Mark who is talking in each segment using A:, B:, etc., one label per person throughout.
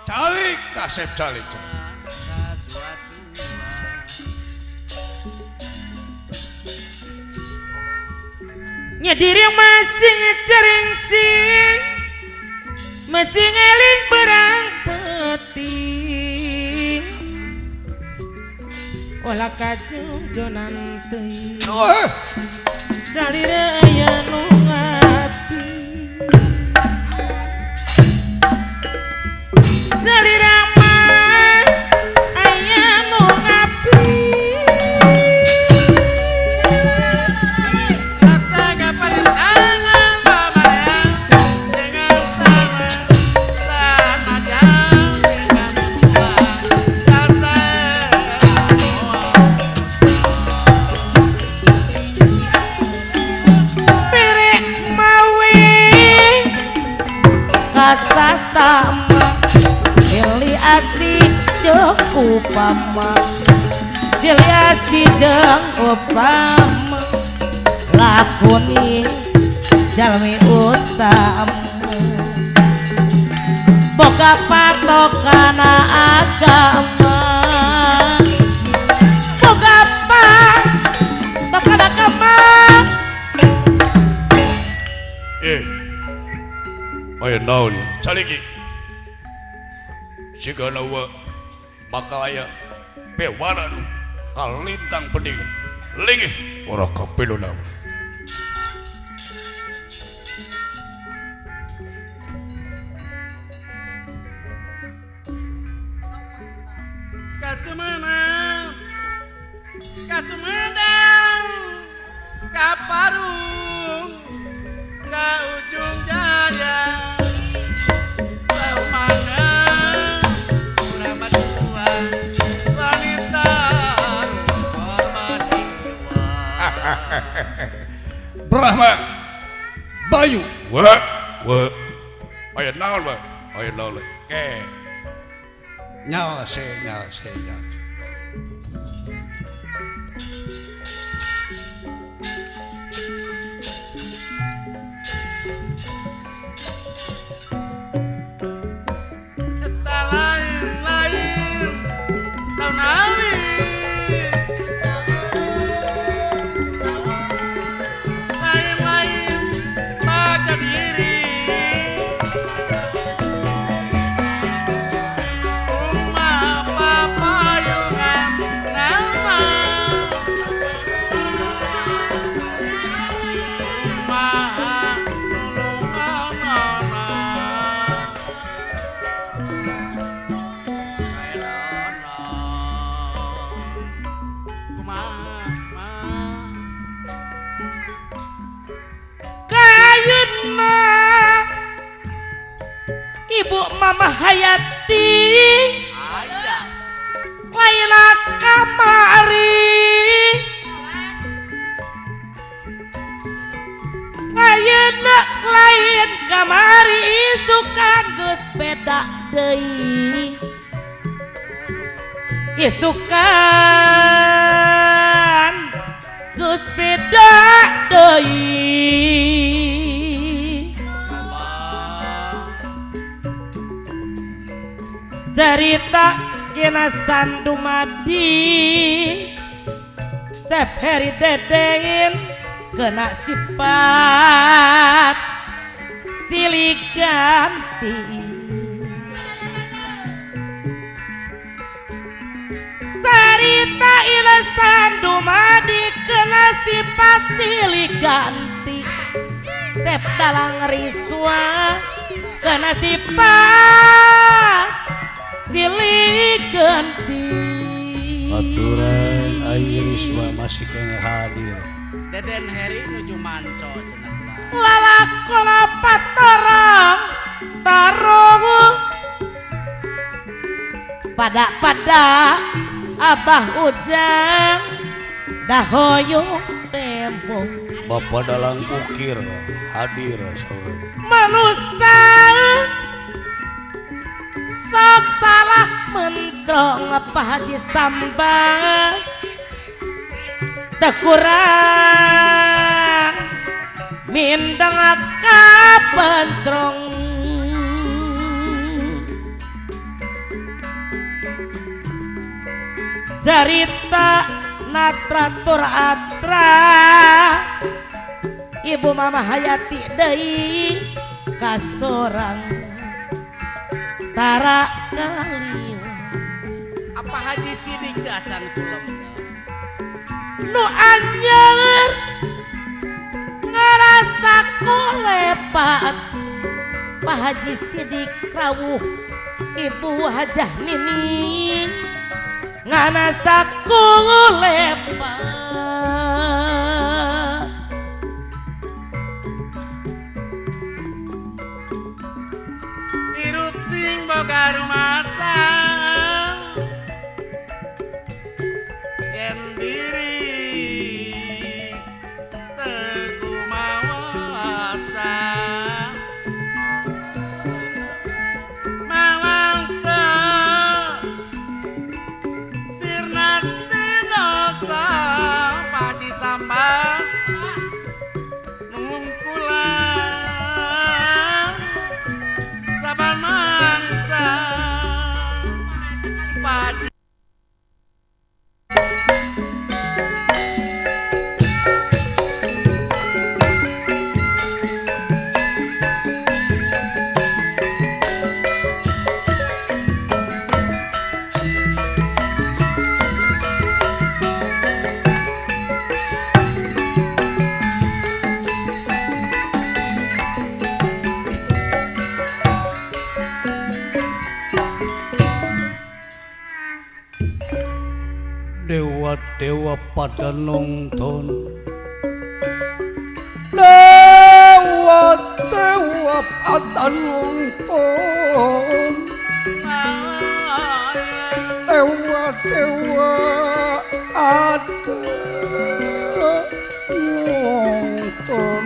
A: Calik kasep calik.
B: Nyadiri masih cerincing, masih ngeling perang peting. Olah kajung jonan teuing. Salira aya nu ngabdi. Salira mah aya nu ngabdi. Upama Siliasi jeung upama lakoni jalmi utama boga patokana agama boga patokan agama.
A: Aya naon caliki sigana wa bakal aya pewaran kalintang pening lingih ora kapiluna.
C: Kasumenang Kasumedang Kaparung Ka Ujung Jaya
A: Brahma Bayu wa wa aya naon wa aya naon ke nyalse nyalse nyalse.
B: Ibu Mama Hayati Laila kamari ayeuna lain kamari isukan geus beda deui isukan geus beda deui. Cerita kena sandumadi Cep Heri Dedein kena sifat silih ganti. Cerita ila sandumadi kena sifat silih ganti. Cep Dalang Riswa kena sifat silih ganti.
A: Aturan Ai Riswa masih kena hadir.
C: Deden Heri nuju manco cenah.
B: Lalakona patarang tarong pada-pada Abah Ujang dahoyong tembok.
A: Bapak Dalang Ukir hadir sore.
B: Manusia sok salah mentrong Pak Haji Sambas tekurang mindeng kapentrong. Carita natratur atra Ibu Mama Hayati deui kasorang tara kali.
C: Apa Haji Sidik teu acan kulem?
B: Nu anyer ngarasa kolepat Pak Haji Sidik rawuh Ibu Hajah Nining ngarasa kolepat.
C: Hirup sing boga rumasa yen diri teu kumawasa malang teu sirna tinosa Pak Haji Sambas nungungkulan saban mangsa Pak Haji.
A: Dewa-dewa pada nonton, dewa-dewa pada nonton, dewa-dewa ada nonton.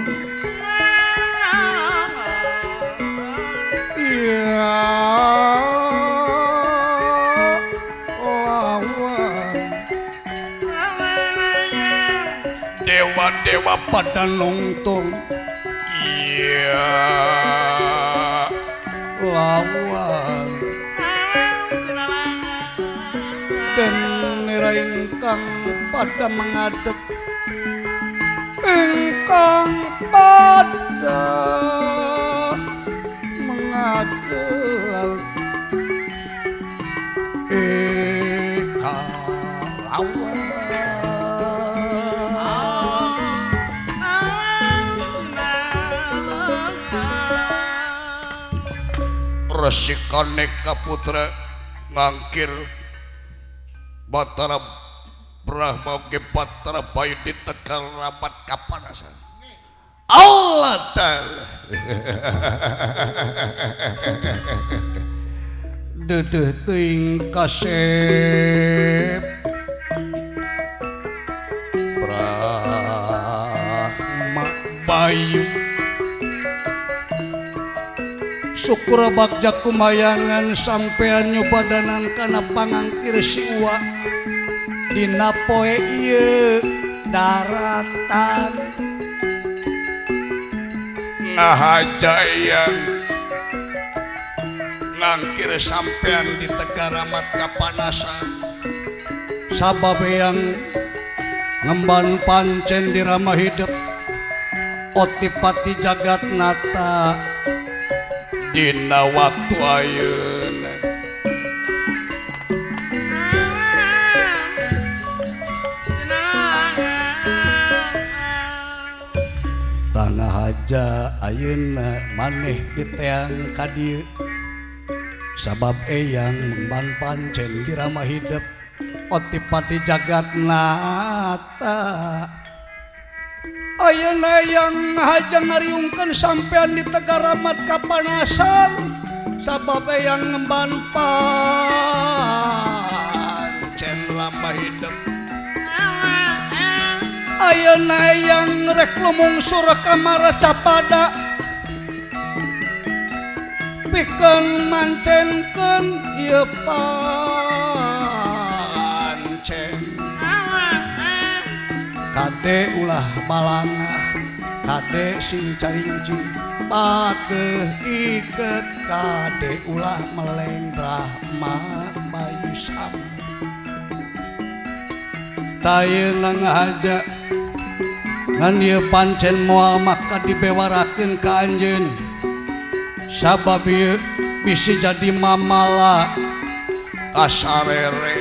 A: Ya lawan dewa-dewa pada nonton, iya lawan dan nira ingkang pada mengadep, ingkang pada mengadep lawan. Resikane kaputra ngangkir Batara Brahma ge Batara Bayu di Tegal Ramat kapanasan. Allah Ta'ala. Dedeh teuing kasep Brahma Bayu syukur bagja kumayangan sampean nyupadanan kana pangangkir si Uwa dina poe ieu daratan ngahajayang ngangkir sampean di Tegaramat kapanasan sabab yang ngemban pancen dirama hidup otipati jagat nata dina waktu ayeuna. Tanah haja ayeuna maneh diteang ka dieu sabab eyang ngemban pancen dirama hidup otipati jagat nata. Ayeuna yang haja ngariungkeun sampean di Tegaramat kapanasan sabab eyang ngemban pancen lama hidup. Ayeuna eyang rek lumungsur ka Maracapada pikeun mancenkeun ieu pancen. Kade ulah balangah, kade sing carincing, pakeuh iket, kade ulah meleng Brahma Bayu Sam. Tayeuna ngahaja ngan ieu pancen moal maka dibewarakeun ka anjeun sabab ieu bisi jadi mamala kasarere.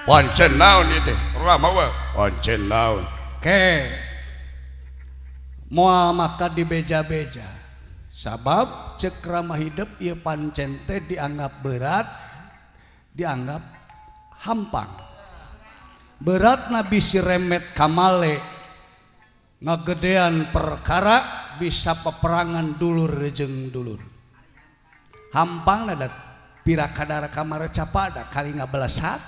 A: Pancen naon ieu teh Rama we pancen naon ke moal maka dibeja-beja sabab cek Rama hidup ieu pancen teh dianggap berat dianggap hampang berat na bisi remet kamale ngagedean perkara bisa peperangan dulur jeung dulur hampang da pira kadar kamar capada kali ngabelas hak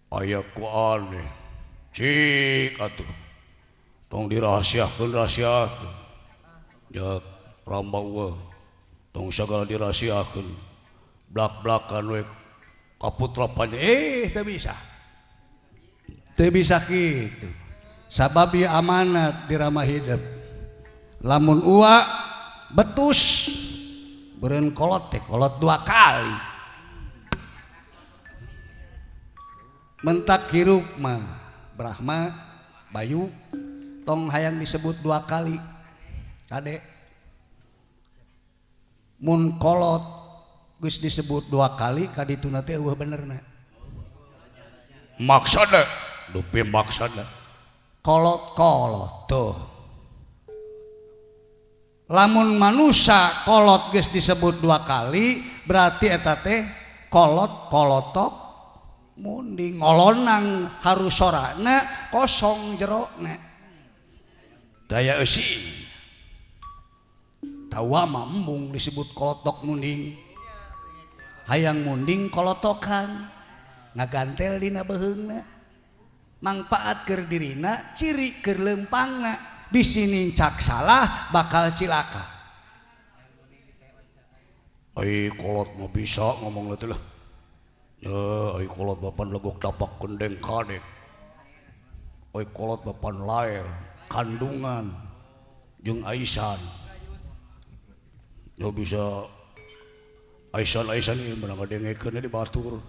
A: aya ku aneh cik atuh tong dirahasiakeun rahasiakeun ya Rama we tong sagala dirahasiakeun blak-blakan we ka putra panjenengan teu bisa teu bisa kitu sabab ieu amanat di Rama hidup lamun uwa betus beureun kolot teh kolot dua kali mentak hirup mah Brahma Bayu tong hayang disebut dua kali kade mun kolot geus disebut dua kali kadituna teh eueuh benerna maksudna dupi maksudna kolot-kolot tuh lamun manusia kolot geus disebut dua kali berarti eta teh kolot kolotok munding ngolonang harus sorana kosong jerokna daya eusi tawa mah embung disebut kolotok munding hayang munding kolotokan ngagantel dina beheungna mangpaat keur dirina ciri keur leumpangna bisi nincak salah bakal cilaka. Ai kolot mah bisa ngomong teh lah. Ya, ai kolot bapan legok tapak kendeng kadek. Ai kolot bapan lair kandungan jeung aisan. Ya bisa aisan-aisan ieu mah ngadengekeun di batur.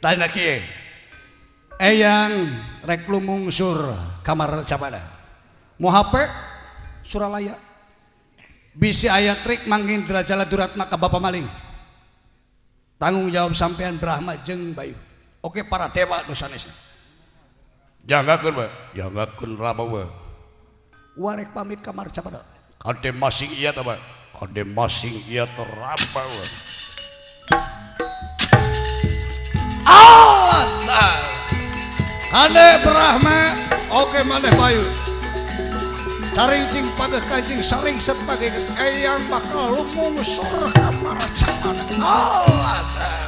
A: Tanya kieu. Eyang rek lumungsur kamar capada. Mo HP Suralaya. Bisi aya trik mangkin Drajala Duratma ka Bapa Maling. Tanggung jawab sampean Brahma jeung Bayu. Oke para dewa nu sanesna. Janggakeun we, janggakeun Rama we. Warek pamit kamar capada. Kade masing ieu teh, kade masing ieu teh Rama we. Allah. Kade Brahma, oke maneh Bayu. Carincing pageh kancing saring set pageh eyang bakal lumungsur kamar capada. Allah ta'ala.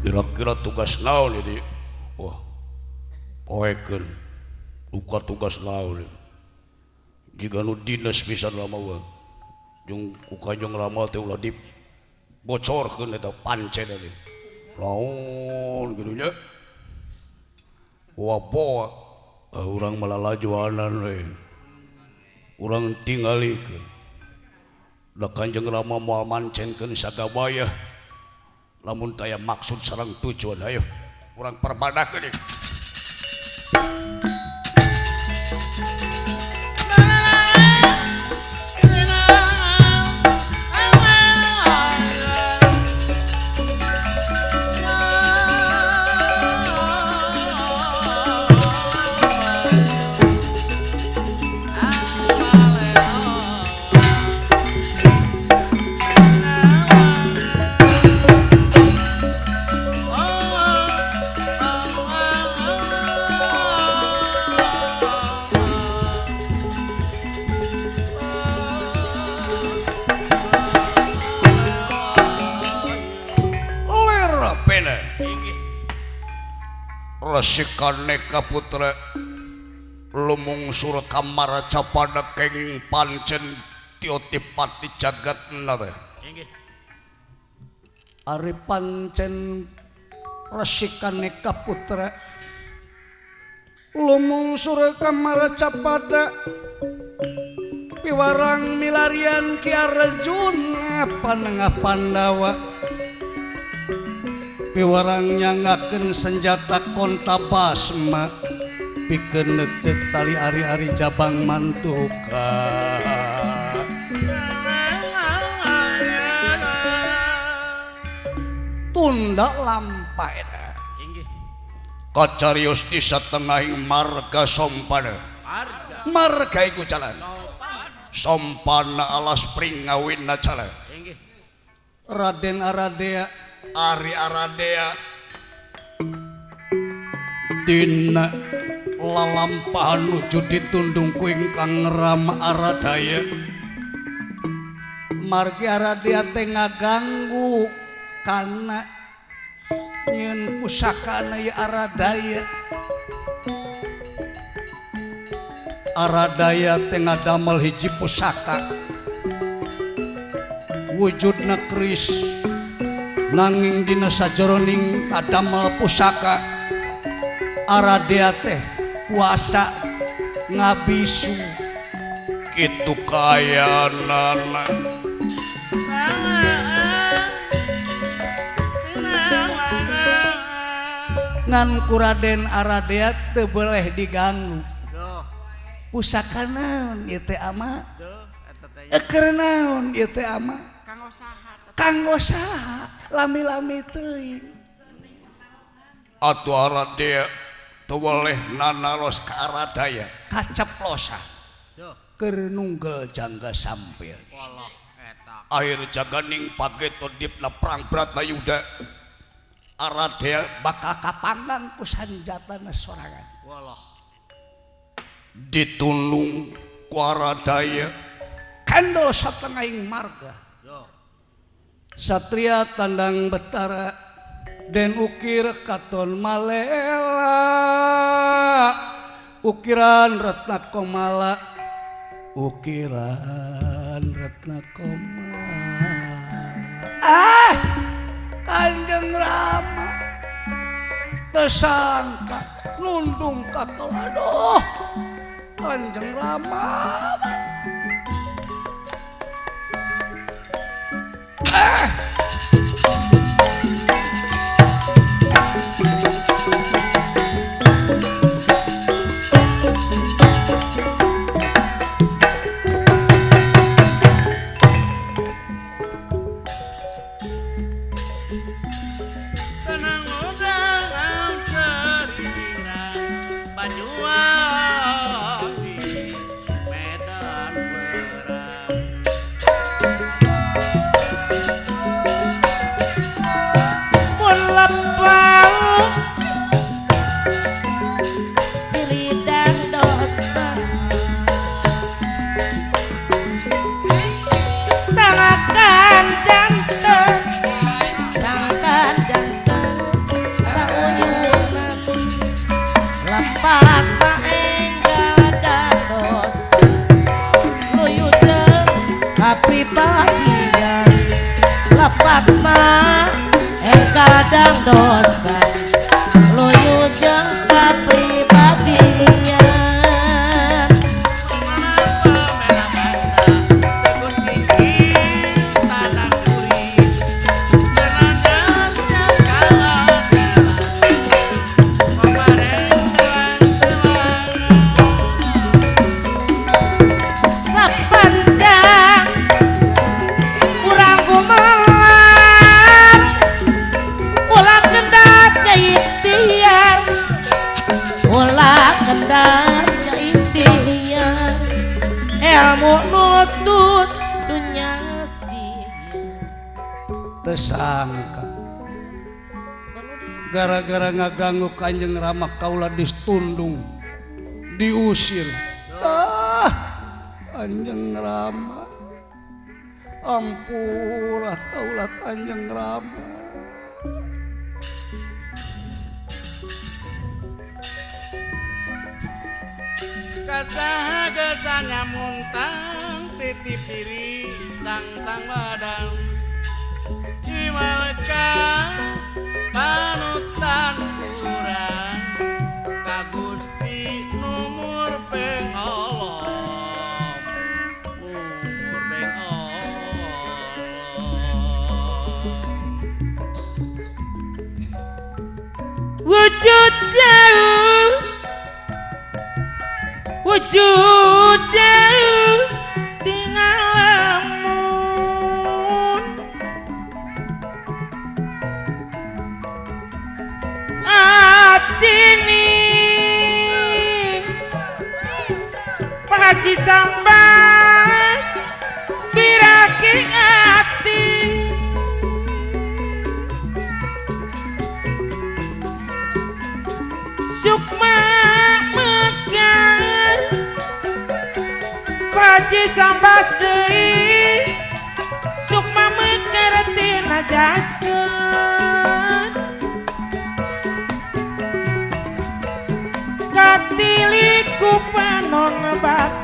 A: Kira-kira tugas naon ini? Wah, poekeun duka tugas naon jika nu dinas pisan lama we jeung ku Kanjeng Rama teh ulah dibocorkeun eta pancen teh laon kitu nya wapoa urang malalajuanan we urang tingalikeun da Kanjeng Rama moal mancenkeun sagabaya lamun taya maksud sareng tujuan ayo urang perbadakeun ieu. Resikane kaputra Lumungsur ka marcapada kenging pancen tiotipati jagatna teh.
C: Inggih.
A: Ari pancen resikane kaputra lumungsur ka marcapada piwarang milarian Ki Arjuna panengah Pandawa piwarang nyangakeun senjata kontabasma pikeun neuteuk tali ari-ari jabang mantuka. Tunda lampa eta.
C: Inggih.
A: Kacarios di satengahing marga sompana.
C: Marga.
A: Marga iku jalan. Sompana alas pringawinna jalan.
C: Inggih.
A: Raden Aradea Ari Aradea dina lalampahan nuju ditundung ku ingkang Rama Aradaya. Margi Aradea teh ngaganggu kana nyeun pusakana ieu Aradaya. Aradaya teh ngadamel hiji pusaka wujudna keris nanging dina sajeroning kadamel pusaka Aradea teh puasa ngabisu kitu kayanana. Ngan ku Raden Aradea teu boleh diganggu. Pusaka naon ieu teh ama? Keur naon ieu teh ama?
C: Kanggo saha?
A: Kanggo saha? Lami-lami teuing. Atuh Aradea teu weleh nanaros ka Aradaya kaceplosan. Keur nunggel jangga sampir.
C: Walah eta.
A: Akhir jaganing pageto dipna perang Bratayuda. Aradea bakal kapanggang ku sanjatana sorangan.
C: Walah.
A: Ditulung ku Aradaya kendol satengahing marga. Satria tandang betara den ukir katon malela ukiran retna komala ukiran retna komala. Ah, Kanjeng Rama tersangka nundung kakel. Aduh, Kanjeng Rama. Ah.
C: Tenang udang teriring bajuang di medan perang.
B: Mun lempang silidang dosa sangakan jantan sangakan jantan sauyunan lepat maenggal dan dosa luyudeung kapribadian lepat mah enggal dosa luyudeung kapribadian.
C: Sebut singkir tanah duri, senang
B: Sepanjang urang gumelar ulah kendat ikhtiar ulah kendat ikhtiar ilmu nutut dunya sia.
A: Tersangka gara-gara ngaganggu Kanjeng Rama kaula distundung diusir. Ah, Kanjeng Rama, ampura kaula Kanjeng Rama.
C: Kasaha gesanya muntang titip diri sang sang badang Himalka panutan kurang ka Gusti numur peng Allah numur peng Allah.
B: Wujud jauh, wujud jauh di ngalamun, Acini Pak Haji Sambas biraki ati. Sukma mekar Pak Haji Sambas deui, Sukma mekar tina jasad katili ku panon batur.